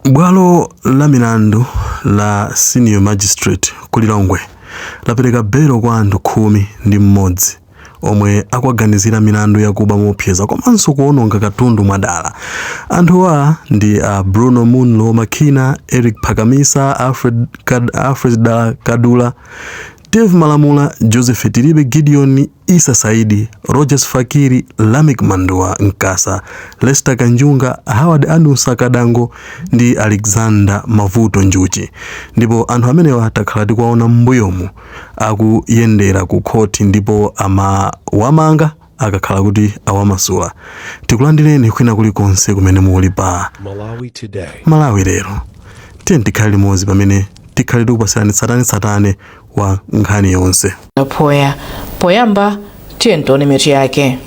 Bwalo la milandu la Senior Magistrate ku Lilongwe lapereka belo kwa anthu 11 omwe akuwaganizira milandu yakuba moopseza komanso kuononga katundu mwadala. Anthuwa ndi a Bruno Munlo Makina, Eric Phakamisa, Alfred Kadula, Dave Malamula, Joseph Tilibe Gideon, Isa Saidi, Rogers Fakiri, Lamek Manduwa Nkasa, Lester Kanjunga, Howard Anusa Kadango ndi Alexander Mavuto Njuchi. Ndipo anthu amenewa takhala tikuwaona m'mbuyomu akuyendera ku khoti ndipo amawamanga akakhala kuti awamasula. Tikulandireni kwina kulikonse kumene muli pa Malawi Today. Malawi Lero. Tiye tikhale limodzi pamene tikhale tikupasirani tsatanetsatane wa nkhani yonse. Poya poyamba, tiye tione mitu yake.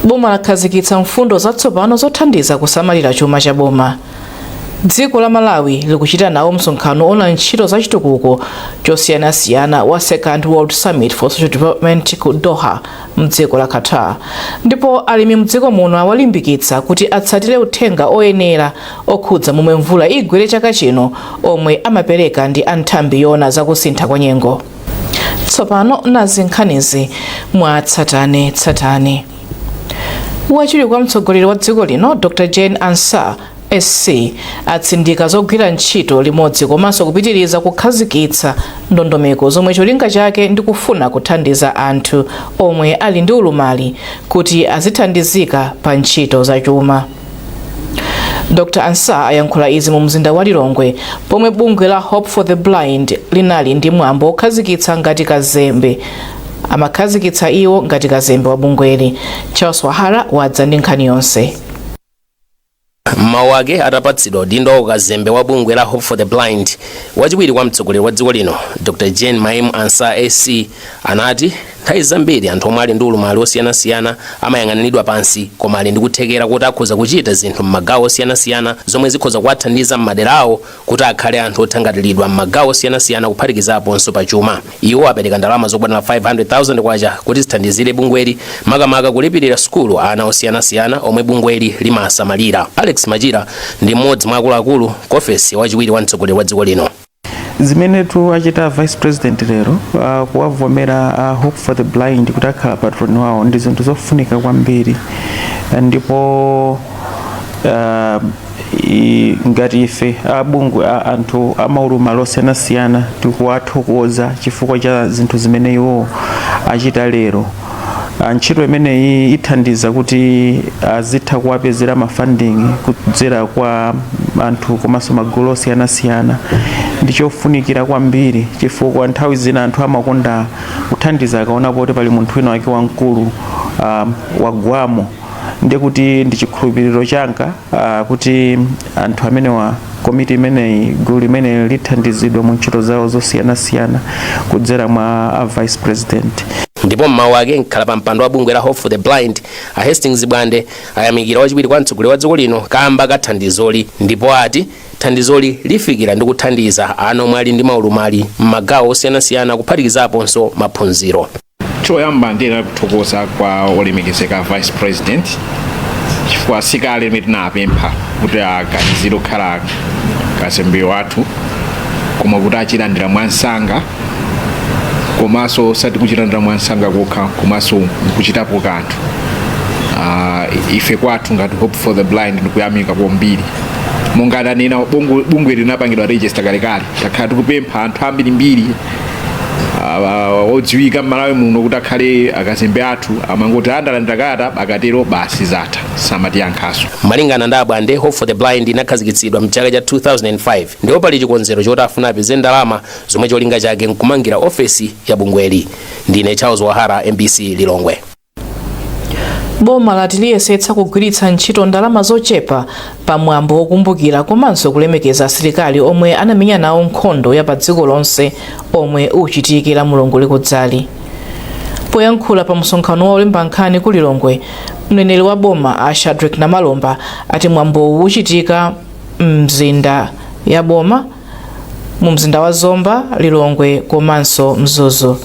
Boma lakhazikitsa mfundo zatsopano zothandiza kusamalira chuma cha boma. Dziko la Malawi likuchita nawo msonkhano ona ntchito za chitukuko chosiyanasiyana wa Second World Summit for Social Development ku Doha mdziko la Qatar. Ndipo alimi mdziko muno awalimbikitsa kuti atsatire uthenga oyenera okhudza momwe mvula igwere chaka chino omwe amapereka ndi anthambi yoona zakusintha kwa nyengo. Tsopano nazi nkhanizi mwa tsatane tsatane. Wachiwiri kwa mtsogoleri wa dziko lino, Dr Jane Ansah SC, atsindika zogwira ntchito limodzi komanso kupitiriza kukhazikitsa ndondomeko zomwe cholinga chake ndi kufuna kuthandiza anthu omwe ali ndi ulumali kuti azithandizika pa ntchito zachuma. Dr Ansah ayankhula izi mu mzinda wa Lilongwe pomwe bungwe la Hope for the Blind linali ndi mwambo wokhazikitsa ngati kazembe, amakhazikitsa iwo ngati kazembe wa bungweli. Charles Wahara wadza ndi nkhani yonse. Mawu ake atapatsidwa udindo wa ukazembe wa bungwe la Hope for the Blind, wachiwiri kwa mtsogoleri wa dziko lino, Dr Jane Mayemu Ansah SC, anati nthawi zambiri anthu omwe ali ndi ulumali osiyanasiyana amayang'aniridwa pansi, koma ali ndi kuthekera kuti akhoza kuchita zinthu m'magawo osiyanasiyana zomwe zikhoza kuwathandiza m'madera awo kuti akhale anthu othangatiridwa m'magawo osiyanasiyana, kuphatikizaponso pachuma. Iwo apereka ndalama zokwanira 500,000 kwacha kuti zithandizire bungweli, makamaka kulipirira sukulu ana osiyanasiyana omwe bungweli limasamalira. Alex Machira ndi mmodzi mwa akuluakulu ku ofesi wachiwiri wa mtsogoleri wa dziko lino. Zimene achita Vice President lero, kuwavomera Hope for the Blind kuti akhala patron wawo, ndi zinthu zofunika kwambiri. Ndipo ngati ife abungwe anthu amaulumali osiyanasiyana tikuwathokoza chifukwa cha zinthu zimene iwo achita lero. Ntchito imeneyi ithandiza kuti azitha kuwapezera ma funding kudzera kwa anthu komanso magulu osiyanasiyana. Ndi chofunikira kwambiri chifukwa nthawi zina anthu amakonda kuthandiza akaona poti pali munthu wina wake wamkulu wagwamo. Ndikuti ndi chikhulupiriro changa kuti anthu amenewa, komiti imeneyi, gulu limene lithandizidwa mu ntchito zawo zosiyanasiyana kudzera mwa a Vice President. Ndipo mmawu ake, mkhala pa mpando wa bungwe la Hope for the Blind, a Hastings Bwande, ayamikira wachiwiri kwa mtsogoleri wa dziko lino kamba ka thandizoli, ndipo ati thandizoli lifikira ndi kuthandiza ana omwe ali ndi maulumali m'magawo osiyanasiyana, kuphatikizaponso maphunziro. Choyamba ndiyenera kuthokoza kwa olemekezeka Vice President chifukwa sikale limene tinapempha kuti aganizire kukhala kazembe wathu, koma kuti achilandira mwansanga, komanso osati kuchilandira mwansanga kokha, komanso nkuchitapo kanthu. Ife kwathu ngati Hope for the Blind ndikuyamika kwambiri. Monga ananena, bungwe linapangidwa register kalekale. Takhala tikupempha anthu ambirimbiri odziwika m'Malawi muno kuti akhale akazembe athu, amangoti andalandira kalata, akatero basi, zatha, samatiyankhaso. Malingana ndi Abwande, Hope for the Blind inakhazikitsidwa mchaka cha 2005 ndipo pali chikonzero choti afuna apeze ndalama zomwe cholinga chake nkumangira ofesi ya bungweli. Ndine Charles Wahara, MBC, Lilongwe. Boma lati liyesetsa kugwiritsa ntchito ndalama zochepa pamwambo wokumbukira komanso kulemekeza asilikali omwe anamenya nawo nkhondo ya pa dziko lonse omwe uchitike la Mulungu likudzali. Poyankhula pa msonkhano wa olemba nkhani ku Lilongwe, mneneri wa boma a Shadrick Namalomba ati mwambowu uchitika mzinda ya boma mu mzinda wa Zomba, Lilongwe komanso Mzuzu.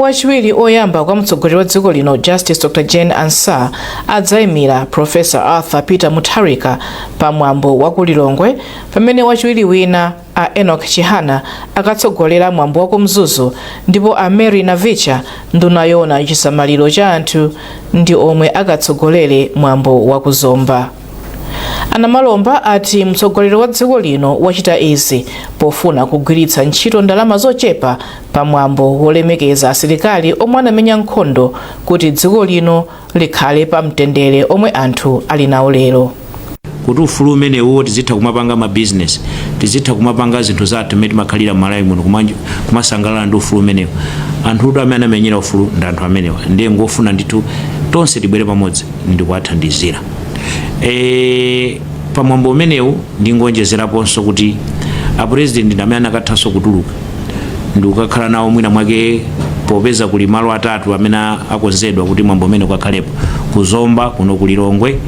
Wachiwiri oyamba kwa mtsogoleri wa dziko lino, Justice Dr Jane Ansah, adzayimira Professor Arthur Peter Mutharika pa mwambo wa ku Lilongwe, pamene wachiwiri wina a Enoch Chihana akatsogolera mwambo wa ku Mzuzu, ndipo a Mary Navicha, nduna yoona chisamaliro cha anthu, ndi omwe akatsogolere mwambo wa ku Zomba. A Namalomba ati mtsogoleri wa dziko lino wachita izi pofuna kugwiritsa ntchito ndalama zochepa pa mwambo wolemekeza asilikali omwe anamenya nkhondo kuti dziko lino likhale pa mtendere omwe anthu ali nawo lero. Kuti ufulu umenewo tizitha kumapanga mabizinesi, tizitha kumapanga zinthu zathu mmene timakhalira m'Malawi muno, kumasangalala ndi ufulu umenewo. Anthu amene anamenyera ufulu ndi anthu amenewa, ndiye ngofuna ndithu tonse tibwere pamodzi ndikuwathandizira. Pamwambo umenewu ndingonjezeraponso kuti apresident ndi amene anakathanso kutuluka ndikukakhala nawo mwina mwake, popeza kuli malo atatu amene akonzedwa kuti mwambo umene ukakhalepo: kuZomba, kuno kuLilongwe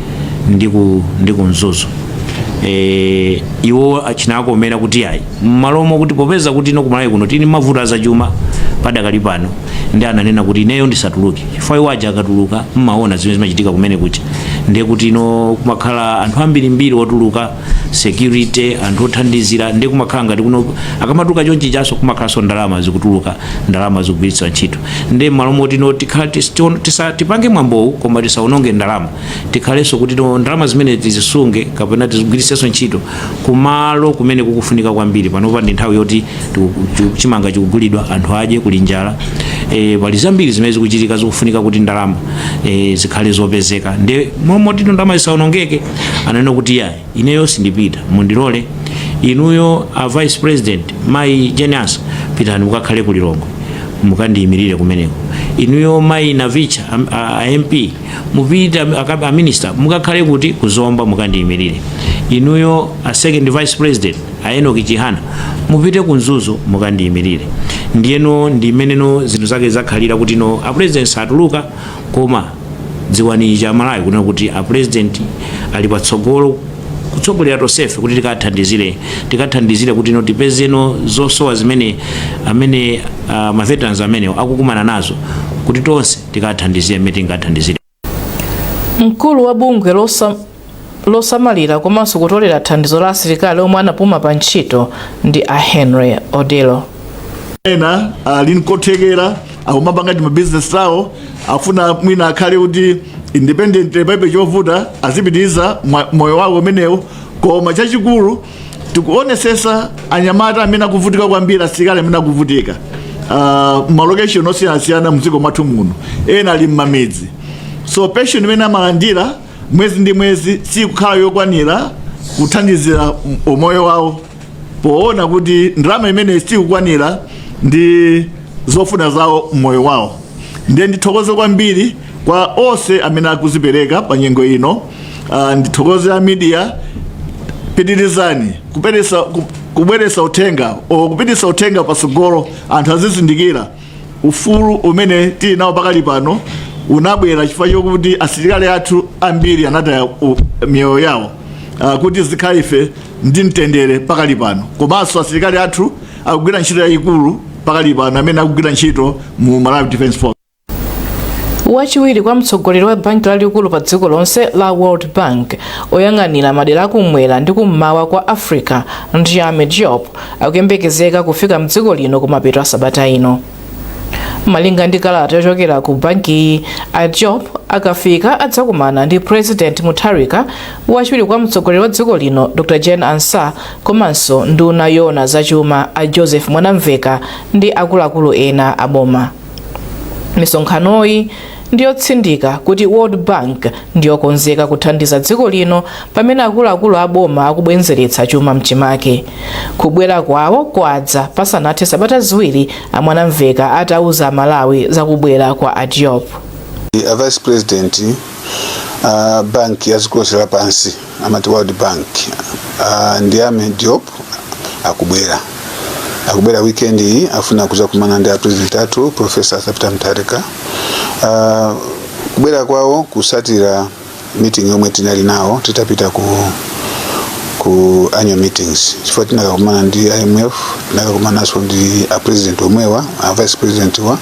ndi ku Mzuzu. Iwo achinakomera kuti ayi, mmalomo kuti popeza kuti ino kuMalawi kuno tili mavuto azachuma padakali pano, ndi ananena kuti ineyo ndisatuluke, chifukwa iwo aja akatuluka mmaona zimene zimachitika kumene kuja, ndiye kuti ino kumakhala anthu ambirimbiri otuluka, security, anthu othandizira, ndiye kumakhala ngati kuno akamatuluka chonchichaso kumakhalanso ndalama zikutuluka, ndalama zikugwiritsidwa ntchito. Ndiye mmalo moti ino tikhala tipange mwambowu koma tisaononge ndalama, tikhalenso kuti no ndalama zimene tizisunge kapena tizigwiritsenso ntchito kumalo kumene kukufunika kwambiri. Panopa ndi nthawi yoti chimanga chikugulidwa, anthu adye, kuli njala, pali zambiri zimene zikuchitika zikufunika kuti ndalama zikhale zopezeka. Ndi momoti ndalama zisaonongeke, ananena kuti yayi, ineyo sindipita, mundilole inuyo a vice president mayi Jane Ansah, pitani mukakhale ku Lilongwe mukandiyimirire kumeneko. Inuyo mayi Navicha, a MP, mupite, a minister, mukakhale kuti kuZomba mukandiyimirire. Inuyo a second vice president a Enoch Chihana, mupite ku Mzuzu mukandiyimirire. Ndiyeno ndi imeneno zinthu zake zakhalira kuti no a president satuluka, koma dziwani cha Malawi kunena kuti a president ali patsogolo kutsogolera tonsefe kuti tikathandizire kuti no tipezeno zosowa zimene amene ma veterans amenewo akukumana nazo, kuti tonse tikathandizire mmene tingathandizire. Mkulu wa bungwe losamalira komanso kutolera thandizo la asilikali omwe anapuma pa ntchito ndi a Henry Odelo. Ena ali nkothekera, akumapanga ti mabizinesi awo, afuna mwina akhale kuti independent, palibe chovuta, azipitiriza moyo wawo umenewo. Koma chachikulu tikuonesesa anyamata amene akuvutika kwambiri, asilikali amene akuvutika malocation osiyanasiyana mdziko mwathu muno. Ena ali mmamidzi, so pension imene amalandira mwezi ndi mwezi sikukhala yokwanira kuthandizira umoyo wawo, poona kuti ndalama imene sikukwanira ndi zofuna zawo mmoyo wawo. Ndiye ndithokoze kwambiri kwa onse amene akuzipereka pa nyengo ino. Ndithokoze a media, pitirizani kubweretsa uthenga o kupitisa uthenga patsogolo, anthu azizindikira ufulu umene tili nawo pakali pano unabwera chifukwa chokuti asilikali athu ambiri anataya miyoyo yawo kuti zikhale ife ndi mtendere pakali pano. Komanso asilikali athu akugwira ntchito yayikulu pakali pano, amene akugwira ntchito mu Malawi Defence Force. Wachiwiri kwa mtsogoleri wa banki lalikulu pa dziko lonse la World Bank, oyang'anira madera akumwera ndi kummawa kwa Africa, Ndiame Diop, akuyembekezeka kufika mdziko lino kumapeto a sabata ino. Malinga ndi kalata yochokera ku bankiyi, a Diop akafika adzakumana ndi President Mutharika, wachiwiri kwa mtsogoleri wa dziko lino Dr Jane Ansah, komanso nduna yoona zachuma a Joseph Mwanamveka ndi akuluakulu ena aboma. Misonkhanoyi ndiyotsindika kuti World Bank ndiyokonzeka kuthandiza dziko lino pamene akuluakulu aboma akubwenzeretsa chuma mchimake. Kubwera kwawo kwadza pasanathe sabata 2 aMwanamveka atauza Malawi zakubwera kwa a Diop. A vice president banki ya dziko lonse lapansi, amati World Bank, Ndiame Diop, akubwera weekend iyi. Afuna kuza kumana ndi a president athu, Professor Arthur Peter Mutharika. Kubwera kwawo kusatira meeting yomwe tinali nawo titapita ku annual meetings, chifukwa tinakakumana ndi IMF, tinakakumananso ndi a president omwewa, a vice president wa.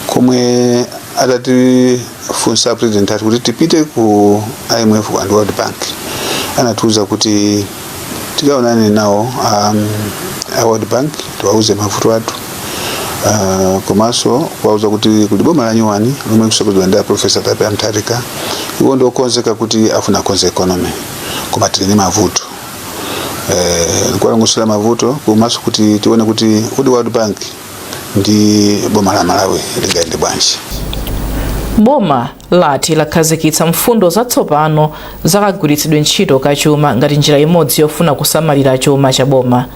Komwe atatifunsa president athu kuti tipite ku IMF and World Bank, anatiuza kuti tikaonane nawo a World Bank, tiwauze mavuto athu, komanso kuwauza kuti kuli boma la nyuwani lomwe likusogozedwa ndi a Professor Arthur Mutharika. Iwo ndiokonzeka kuti afuna akonze economy, koma tili ndi mavuto. Nkuwalongosola mavuto, komanso kuti tione kuti World Bank ndi boma la Malawi lingayende bwanji. Boma lati lakhazikitsa mfundo zatsopano zakagwiritsidwe ntchito kachuma ngati njira imodzi yofuna kusamalira chuma cha boma.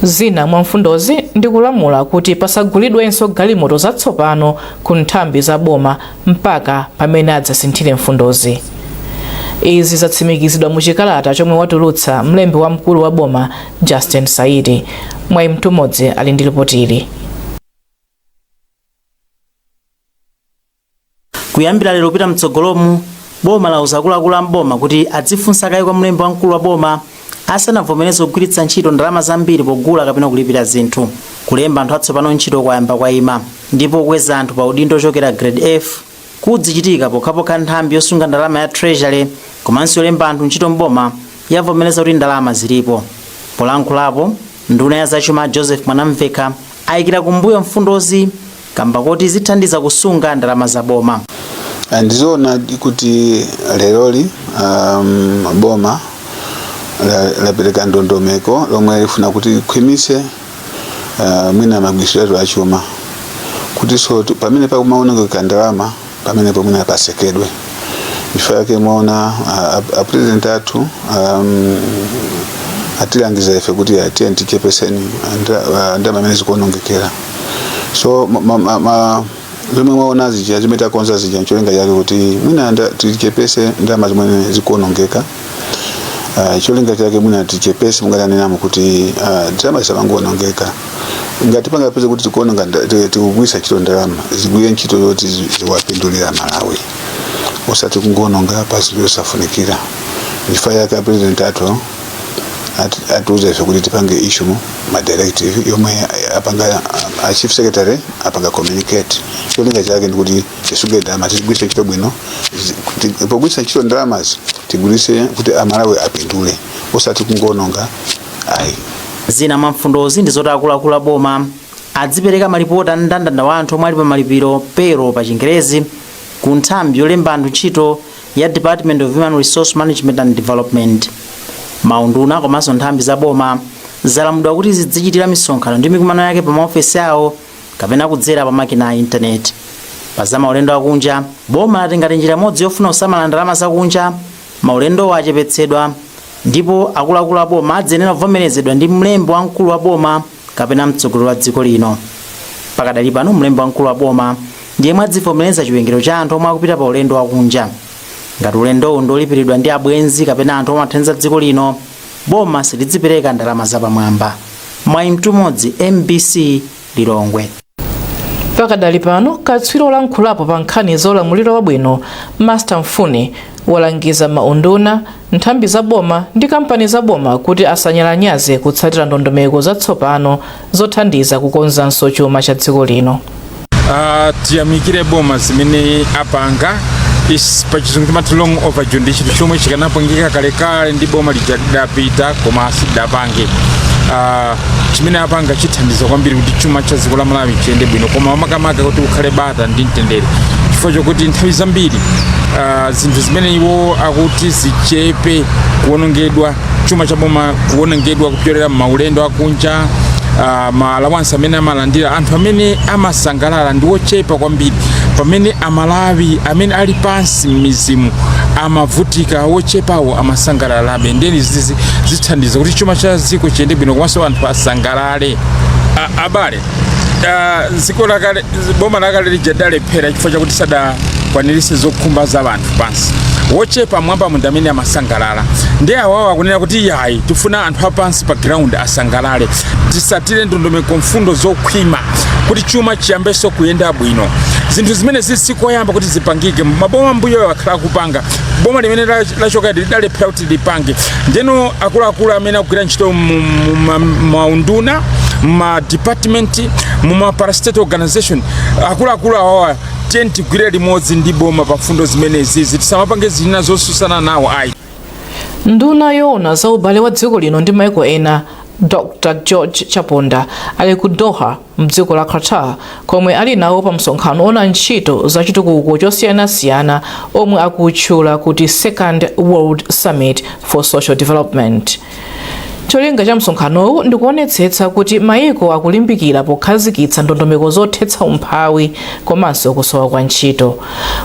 Zina mwa mfundozi ndi kulamula kuti pasagulidwenso galimoto zatsopano ku nthambi za boma mpaka pamene adzasinthire mfundozi. Izi zatsimikizidwa mu chikalata chomwe watulutsa mlembi wamkulu wa boma, Justin Saidi. Mwayi Mtumodzi ali ndi ripoti ili. Kuyambira lero kupita mtsogolomu, boma lauza akuluakulu a mboma kuti adzifunsa kaye kwa mlembi wamkulu wa boma asanavomereze kugwiritsa ntchito ndalama zambiri pogula kapena kulipira zinthu. Kulemba anthu atsopano ntchito kwayamba kwayima, ndipo kukweza anthu pa udindo ochokera Grade F kudzichitika pokhapokha nthambi yosunga ndalama ya Treasury komanso yolemba anthu ntchito mboma yavomereza kuti ndalama zilipo. Polankhulapo, nduna ya zachuma Joseph Mwanamvekha ayikira kumbuyo mfundozi kamba koti zithandiza kusunga ndalama za boma. Ndizoona kuti leroli boma lapereka ndondomeko lomwe lifuna kuti likhwimitse mwina magwiritsidwe achuma, kuti so pamene pakumaonongeka ndalama pamenepo mwina pasekedwe. Chifukwa chake mwaona a president athu atilangiza ife kuti atiye tichepeseni ndalama amene zikuonongekera. So zomwe mwaona zija, zimene takonza zija, ncholinga chake kuti mwina tichepese ndalama zimene zikuonongeka. Cholinga chake mwina tichepese, mungatanenamo kuti ndalama zisamangoonongeka. Ngati pangapeze kuti tikuononga tikugwiritsa ntchito ndalama, zigwire ntchito yoti ziwapindulira Malawi, osati kungoononga pa zinthu zosafunikira. Chifukwa chake a president athu atiuza ife kuti tipange issue ma directive yomwe apanga a chief secretary apanga communicate. Cholinga chake ndikuti tisunge ndalama, tizigwiritse ntchito bwino. Pogwiritsa ntchito ndalamazi, tigwiritse kuti Amalawi apindule, osati kungoononga ayi. Zina mwa mfundozi ndi zoti akuluakulu a boma adzipereka malipoti a mndandanda wa anthu omwe ali pa malipiro, payroll pa Chingerezi, ku nthambi yolemba anthu ntchito ya Department of Human Resource Management and Development. Maunduna komanso nthambi za boma zalamulidwa kuti zidzichitira misonkhano ndi mikumano yake pa maofesi awo kapena kudzera pa makina a intaneti. Pa za maulendo akunja, boma lati ngati njira imodzi yofuna kusamala ndalama zakunja, maulendowo achepetsedwa ndipo akuluakulu a boma adzenera kuvomerezedwa ndi mlembi wamkulu wa boma kapena mtsogoleri wa dziko lino. Pakadali pano, mlembi wamkulu wa boma ndiye adzivomereza chiwerengero cha anthu omwe akupita pa ulendo wakunja. Ngati ulendowu ndolipiridwa ndi abwenzi kapena anthu omwe amathandiza dziko lino, boma silidzipereka ndalama zapamwamba. Mwayi Mtumodzi, MBC, Lilongwe. Pakadali pano, katswiri olankhulapo pa nkhani za ulamuliro wabwino, Master Mfune, walangiza maunduna, nthambi za boma ndi kampani za boma kuti asanyalanyaze kutsatira ndondomeko zatsopano zothandiza kukonzanso chuma cha dziko lino. Tiyamikire boma zimene apanga. Pachizungu timati long overdue. Ndi chinthu chomwe chikanapangika kalekale ndi boma lija lidapita, koma silidapange. Chimene apanga chithandiza kwambiri kuti chuma cha dziko la Malawi chiyende bwino, koma makamaka kuti kukhale bata ndi mtendere, chifukwa chokuti nthawi zambiri zinthu zimene iwo akuti zichepe kuwonongedwa, chuma cha boma kuwonongedwa kupyolera maulendo akunja, ma allowance amene amalandira anthu amene amasangalala ndi ochepa kwambiri, pamene Amalawi amene ali pansi m'midzimu amavutika, ochepawo amasangalalabe. Ndeni zizi zithandiza kuti chuma cha dziko chiyende bwino komanso anthu asangalale. Abale, dziko lakale, boma lakale lija lidalephera chifukwa chakuti sadakwaniritse zokhumba za anthu pansi. Wochepa mwambamo ndi amene amasangalala. Ndi awawo akunena kuti yayi, tifuna anthu apansi pa ground asangalale, tisatire ndondomeko, mfundo zokhwima kuti chuma chiyambenso kuyenda bwino. Zinthu zimene zisikoyamba kuti zipangike, maboma mbuyoyo akhala akupanga. Boma limene lachoka lidalephera kuti lipange. Ndeno akuluakulu amene akugwira ntchito maunduna, Ma department, muma parastatal organization, akuluakulu awawa, tiye tigwire limodzi ndi boma pa mfundo zimenezi, tisamapange zina zosusana nawo ayi. Nduna yoona za ubale wa dziko lino ndi maiko ena, Dr George Chaponda, ali ku Doha mdziko la Qatar, komwe ali nawo pa msonkhano ona ntchito za chitukuko chosiyanasiyana omwe akutchula kuti Second World Summit for Social Development. Cholinga cha msonkhanowu ndikuonetsetsa kuti mayiko akulimbikira pokhazikitsa ndondomeko zothetsa umphawi komanso kusowa kwa ntchito.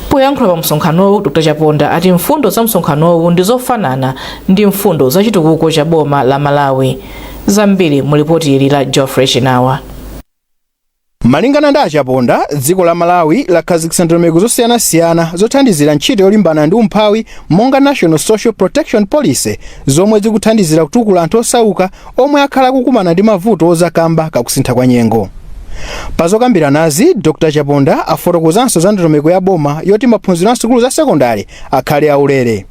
Poyankhula pa msonkhanowu, Dr Chaponda ati mfundo za msonkhanowu ndi zofanana ndi mfundo za chitukuko cha boma la Malawi. Zambiri mu lipoti ili la Geoffrey Chinawa. Malingana ndi Achaponda, dziko la Malawi lakhazikitsa ndondomeko zosiyanasiyana zothandizira ntchito yolimbana ndi umphawi, monga National Social Protection Policy, zomwe zikuthandizira kutukula anthu osauka omwe akhala akukumana ndi mavuto ozakamba kakusintha kwa nyengo. Pazokambiranazi, Dr Chaponda afotokozanso za ndondomeko ya boma yoti maphunziro a sukulu za sekondari akhale aulere.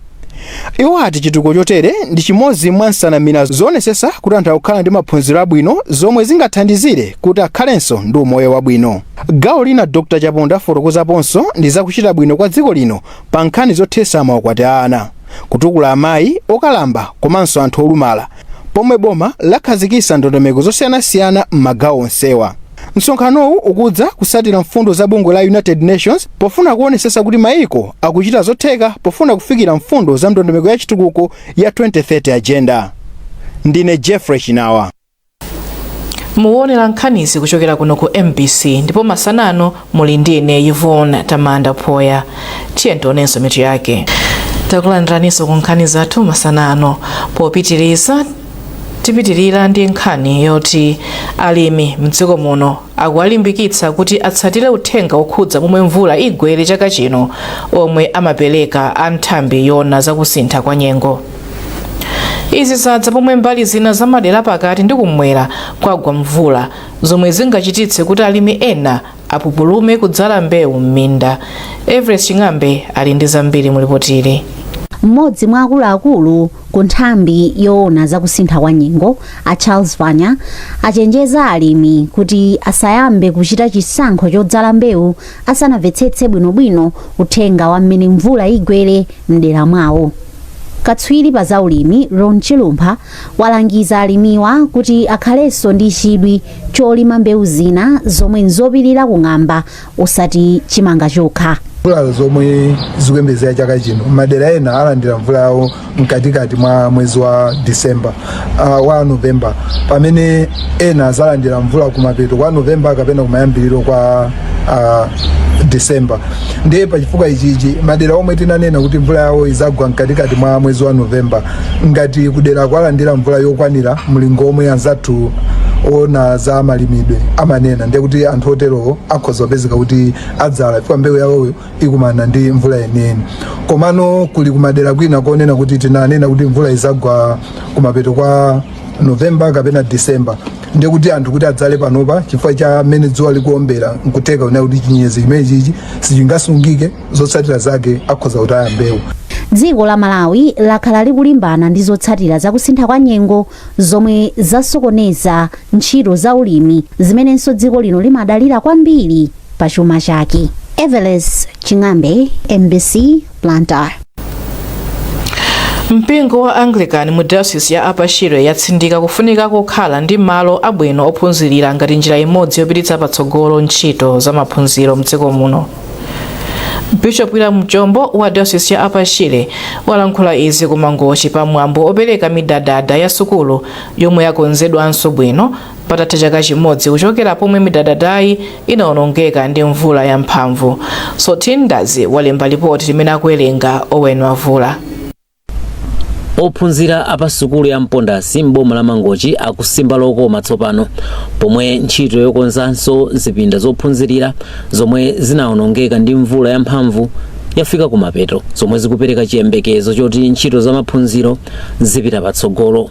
Iwo ati chitukuko chotere ndi chimodzi mwa nsanamira zoonetsetsa kuti anthu akukhala ndi maphunziro abwino, zomwe zingathandizire kuti akhalenso ndi umoyo wabwino. Gawo lina Dr Chaponda afotokozaponso ndi zakuchita bwino kwa dziko lino pa nkhani zothetsa maukwati a ana, kutukula amayi okalamba komanso anthu olumala, pomwe boma lakhazikitsa ndondomeko zosiyanasiyana m'magawo onsewa. Msonkhanowu ukudza kusatira mfundo za bungwe la United Nations pofuna kuonetsetsa kuti mayiko akuchita zotheka pofuna kufikira mfundo za ndondomeko ya chitukuko ya 2030 Agenda. Ndine Jeffrey Chinawa. Muonera nkhanizi kuchokera kuno ku MBC, ndipo masanano muli ndine Yvonne Tamanda Poya. Tiye tionenso mitu yake. Takulandiraninso ku nkhani zathu masanano. Popitiriza, tipitirira ndi nkhani yoti alimi mdziko muno akuwalimbikitsa kuti atsatire uthenga okhudza momwe mvula igwere chaka chino omwe amapereka a nthambi yoona zakusintha kwa nyengo. Izi zadza pomwe mbali zina za madera pakati ndi kumwera kwagwa mvula, zomwe zingachititse kuti alimi ena apupulume kudzala mbewu m'minda. Everest Ching'ambe ali ndi zambiri mulipotili. Mmodzi mwa akuluakulu ku nthambi yoona zakusintha kwa nyengo, a Charles Vanya, achenjeza alimi kuti asayambe kuchita chisankho chodzala mbewu asanamvetsetse bwinobwino uthenga wa mmene mvula igwere mdera mwawo. Katswiri pa zaulimi Ron Chilumpha walangiza alimiwa kuti akhalenso ndi chidwi cholima mbewu zina zomwe nzopirira kung'amba, osati chimanga chokha. Mvula zomwe zikuyembekezera chaka chino, madera ena alandira mvula yawo mkatikati mwa mwezi wa Disemba, wa Novemba, pamene ena azalandira mvula kumapeto kwa Novemba kapena kumayambiriro kwa Disemba. Ndiye pachifukwa ichichi, madera omwe tinanena kuti mvula yawo izagwa mkatikati mwa mwezi wa Novemba, ngati kudera kwalandira mvula yokwanira mlingo omwe anzathu ona za malimidwe amanena, ndiye kuti anthu oterowo akhoza kupezeka kuti adzala, chifukwa mbewu yawoyo ikumana ndi mvula yeniyeni. Komano kuli kumadera kwina konena kuti tinanena kuti mvula izagwa kumapeto kwa Novemba kapena Disemba, ndiye kuti anthu kuti adzale panopa, chifukwa cha mmene dzuwa likuombera, nkuteka kunena kuti chinyezi chimene chichi sichingasungike, zotsatira zake akhoza kutaya mbewu. Dziko la Malawi lakhala likulimbana ndi zotsatira zakusintha kwa nyengo zomwe zasokoneza ntchito za ulimi, zimenenso dziko lino limadalira kwambiri pa chuma chake. Everest Ching'ambe, MBC, Blantyre. Mpingo wa Anglican mu Diocese ya Upper Shire yatsindika kufunika kukhala ndi malo abwino ophunzirira ngati njira imodzi yopititsa patsogolo ntchito za maphunziro mdziko muno. Bishop William Mchombo wa Diocese ya Upper Shire walankhula izi ku Mangochi pamwambo opereka midadada ya sukulu yomwe yakonzedwanso bwino patatha chaka chimodzi kuchokera pomwe midadadayi inawonongeka ndi mvula yamphamvu. Sotindazi walemba lipoti limene akuwerenga Owen Mavula. Ophunzira apa sukulu ya Mpondasi m'boma la Mangochi akusimba lokoma tsopano pomwe ntchito yokonzanso zipinda zophunzirira zomwe zinawonongeka ndi mvula yamphamvu yafika kumapeto, zomwe zikupereka chiyembekezo choti ntchito za maphunziro zipita patsogolo.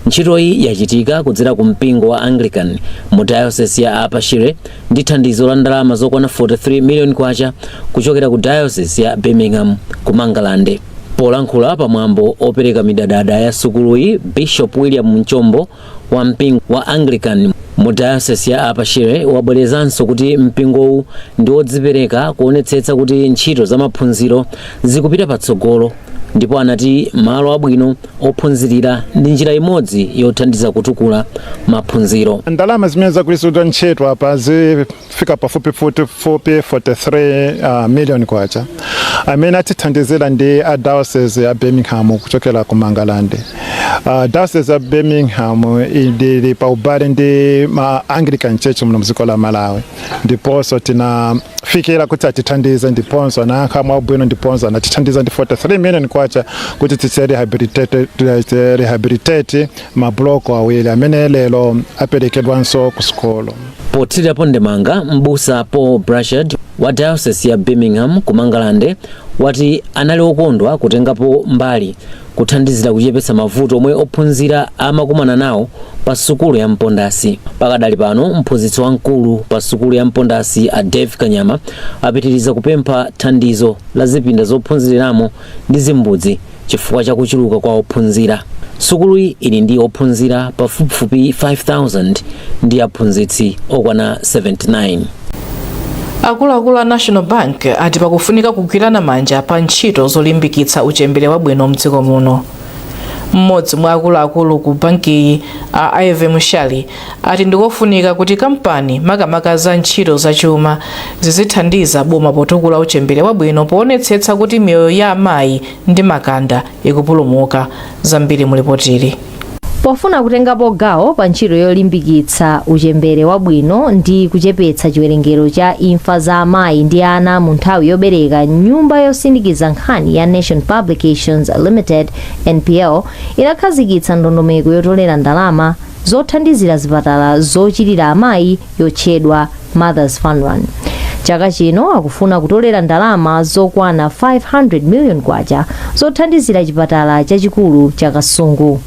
Ntchitoyi yachitika kudzera ku mpingo wa Anglican mu Diocese ya Upper Shire ndi thandizo la ndalama zokwana 43 million kwacha kuchokera ku Diocese ya Birmingham ku Mangalande. Polankhula pamwambo opereka midadada ya sukuluyi, Bishop William Mchombo wa mpingo wa Anglican mu Diocese ya Upper Shire wabwerezanso kuti mpingowu ndi wodzipereka kuonetsetsa kuti ntchito za maphunziro zikupita patsogolo, ndipo anati malo abwino ophunzirira ndi njira imodzi yothandiza kutukula maphunziro. Ndalama zimene zagwiritsidwa ntchito apa zifika pafupifupi 43 million kwacha. Amene atithandizira ndi a Diocese ya Birmingham kuchokera ku Mangalande. Diocese ya Birmingham ili pa ubale ndi ma Anglican Church muno mdziko la Malawi, ndiponso tinafikira kuti atithandize, ndiponso anayankha mwabwino, ndiponso anatithandiza ndi 43 million kwacha kuti tiche rehabilitate mabloko awiri amene lero aperekedwanso ku sukulu. Pothirirapo ndemanga, Mbusa Paul Brashard wa Diocese ya Birmingham ku Mangalande wati anali okondwa kutengapo mbali kuthandizira kuchepetsa mavuto omwe ophunzira amakumana nawo pa sukulu ya Mpondasi. Pakadali pano, mphunzitsi wamkulu pa sukulu ya Mpondasi, a Dave Kanyama, apitiriza kupempha thandizo la zipinda zophunziriramo ndi zimbudzi chifukwa cha kuchuluka kwa ophunzira. Sukuluyi ili ndi ophunzira pafupifupi 5000 ndi aphunzitsi okwana 79. Akuluakulu a National Bank ati pakufunika kugwirana manja pa ntchito zolimbikitsa uchembere wabwino mdziko muno. Mmodzi mwa akuluakulu ku bankiyi, a Ivy Mushali, ati ndikofunika kuti kampani, makamaka za ntchito zachuma, zizithandiza boma potukula uchembere wabwino, poonetsetsa kuti miyoyo ya amayi ndi makanda ikupulumuka. Zambiri mulipotili. Pofuna kutengapo gawo pa ntchito yolimbikitsa uchembere wabwino ndi kuchepetsa chiwerengero cha imfa za amayi ndi ana mu nthawi yobereka, nyumba yosindikiza nkhani ya Nation Publications Limited, NPL, inakhazikitsa ndondomeko yotolera ndalama zothandizira zipatala zochirira amayi yotchedwa Mothers Fun Run. Chaka chino akufuna kutolera ndalama zokwana 500 million kwacha zothandizira chipatala chachikulu cha Kasungu.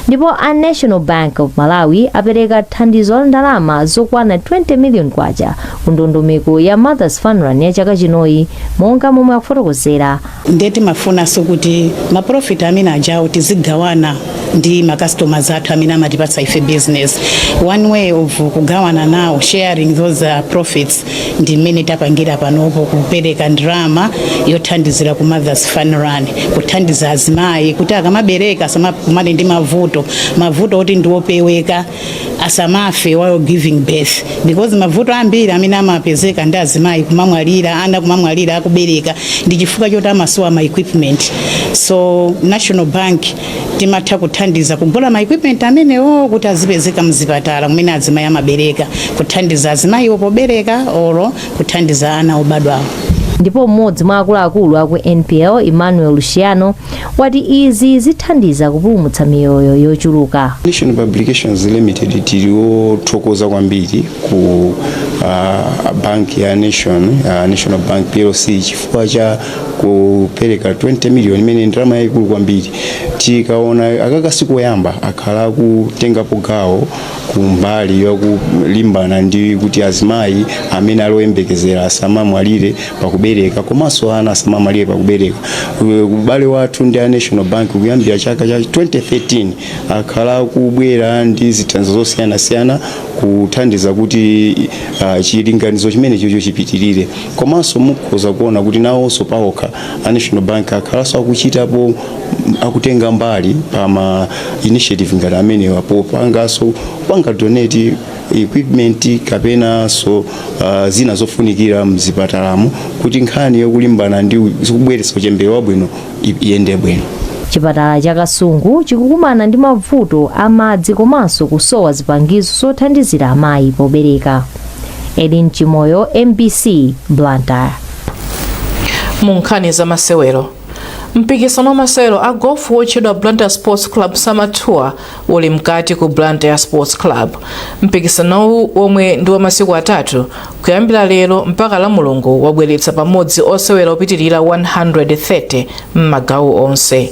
Ndipo a National Bank of Malawi apereka thandizo la ndalama zokwana 20 million kwacha ku ndondomeko ya Mothers Fun Run ya chaka chinoyi, monga momwe akufotokozera. Ndiye timafunanso kuti ma profit amene ajawo tizigawana ndi ma customers athu amene amatipatsa ife business. One way of kugawana nawo, sharing those profits, ndi mmene tapangira panopo, kupereka ndalama yothandizira ku Mothers Fun Run, kuthandiza azimayi kuti akamabereka asamakumane ndi mavuto, mavuto oti ndiwopeweka, asamafe while giving birth, because mavuto ambiri amene amapezeka ndi azimayi kumamwalira, ana kumamwalira akubereka, ndi chifukwa choti amasowa ma equipment. So National Bank timatha kuthandiza kugula ma equipment amenewo kuti azipezeka mzipatala kumene azimayi amabereka, kuthandiza azimayiwo pobereka olo kuthandiza ana obadwawo. Ndipo mmodzi mwa akuluakulu aku NPL, Emmanuel Luciano, wati izi zithandiza kupulumutsa miyoyo yochuluka. Nation Publications Limited tili wothokoza kwambiri ku bank ya Nation, National Bank PLC, chifukwa cha kupereka 20 million imene ndalama yayikulu kwambiri. Tikaona akakasi koyamba akhala akutengapo gawo kumbali yakulimbana ndi kuti azimayi amene ali oyembekezera asamamwalire pakubereka, komanso ana asamamwalire pakubereka. Ubale wathu ndi a National Bank kuyambira chaka cha 2013 akhala akubwera ndi zithandizo zosiyanasiyana kuthandiza kuti chilinganizo chimene chocho chipitirire. Komanso mukhoza kuona kuti nawonso paokha a National Bank akhalanso akuchitapo, akutenga mbali pa ma initiative ngati amenewa, popanganso kupanga donate equipment kapenanso zina zofunikira mzipatalamo kuti nkhani yokulimbana ndi kubweretsa uchembere wabwino iyende bwino. Chipatala cha Kasungu chikukumana ndi mavuto a madzi komanso kusowa zipangizo zothandizira amayi pobereka. Elin Chimoyo, MBC, Blantyre. Mu nkhani za masewero, mpikisano wa masewero a golf wotchedwa Blantyre Sports Club Summer Tour uli mkati ku Blantyre Sports Club. Mpikisanowu, omwe ndi wa masiku 3 kuyambira lero mpaka la Mulungu, wabweretsa pamodzi osewera opitirira 130 m'magawo onse.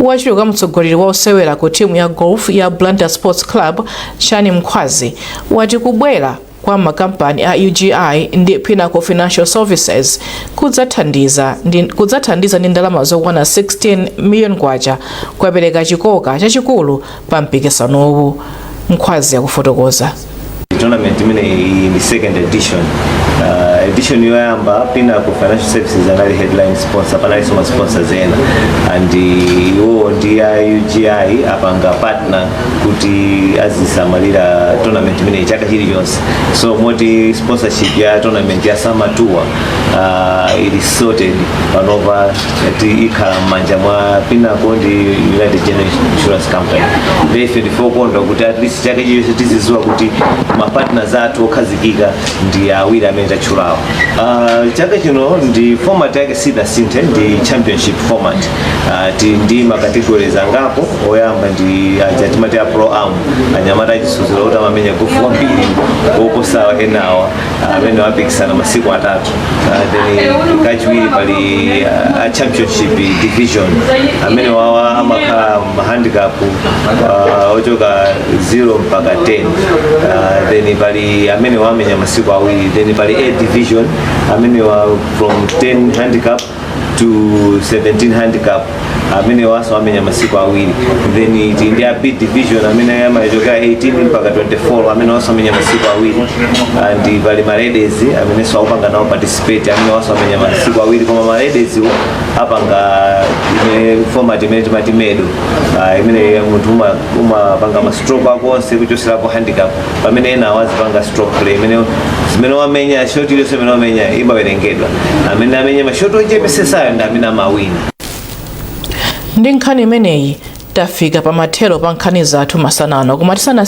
Wachiwiri kwa mtsogoleri wa osewera ku timu ya golf ya Blantyre Sports Club, Chani Mkhwazi, wati kubwera Kwa makampani a UGI ndi Pinnacle Financial Services kudzathandiza ndi ndalama zokwana 16 million kwacha kupereka chikoka chachikulu pa mpikisanowu. Nkhwazi yakufotokoza. Tournament imene iyi ndi second edition. Edition yoyamba Pinnacle Financial Services anali headline sponsor, panalinso ma sponsors ena, and iwowo ndi a UGI apanga partner kuti azisamalira tournament imeneyi chaka chilichonse. So moti sponsorship ya tournament ya Summer Tour ili sorted panopa, ti ikhala m'manja mwa Pinnacle ndi United General Insurance Company. Ndiye ife ndife okondwa kuti at least chaka chilichonse tizidziwa kuti ma partners athu okhazikika ndi awiri amene tatchulawo. Chaka chino ndi format yake sidasinthe, ndi championship format. Tili ndi ma categories angapo. Oyamba ndi aja timati a pro am, anyamata achisuziro kuti amamenya golf kwambiri oposa enawa, amene wapikisana masiku 3. Then kachiwiri pali a championship division, amene wawa amakhala handicap ochoka 0 mpaka 10. Then pali amene wamenya masiku 2. Then pali A division, amene wa from 10 handicap to 17 handicap, amene waso amenya masiku 2. Then tili ndi a B division, amene amachokera 18 mpaka 24, amene waso amenya masiku 2. And pali ma ladies amene so akupanga nawo participate, amene waso amenya masiku 2, koma ma ladies wo apanga imene format imene timati medal, imene munthu umapanga ma stroke ako onse kuchoserapo handicap, pamene ena awazipanga stroke play, imene zimene wamenya, shot iliyonse imene wamenya imawerengedwa. Amene amenya ma shot ochepesesayo ndi amene amawina. Ndi nkhani imeneyi tafika pamathero pa nkhani zathu masanano, koma tisana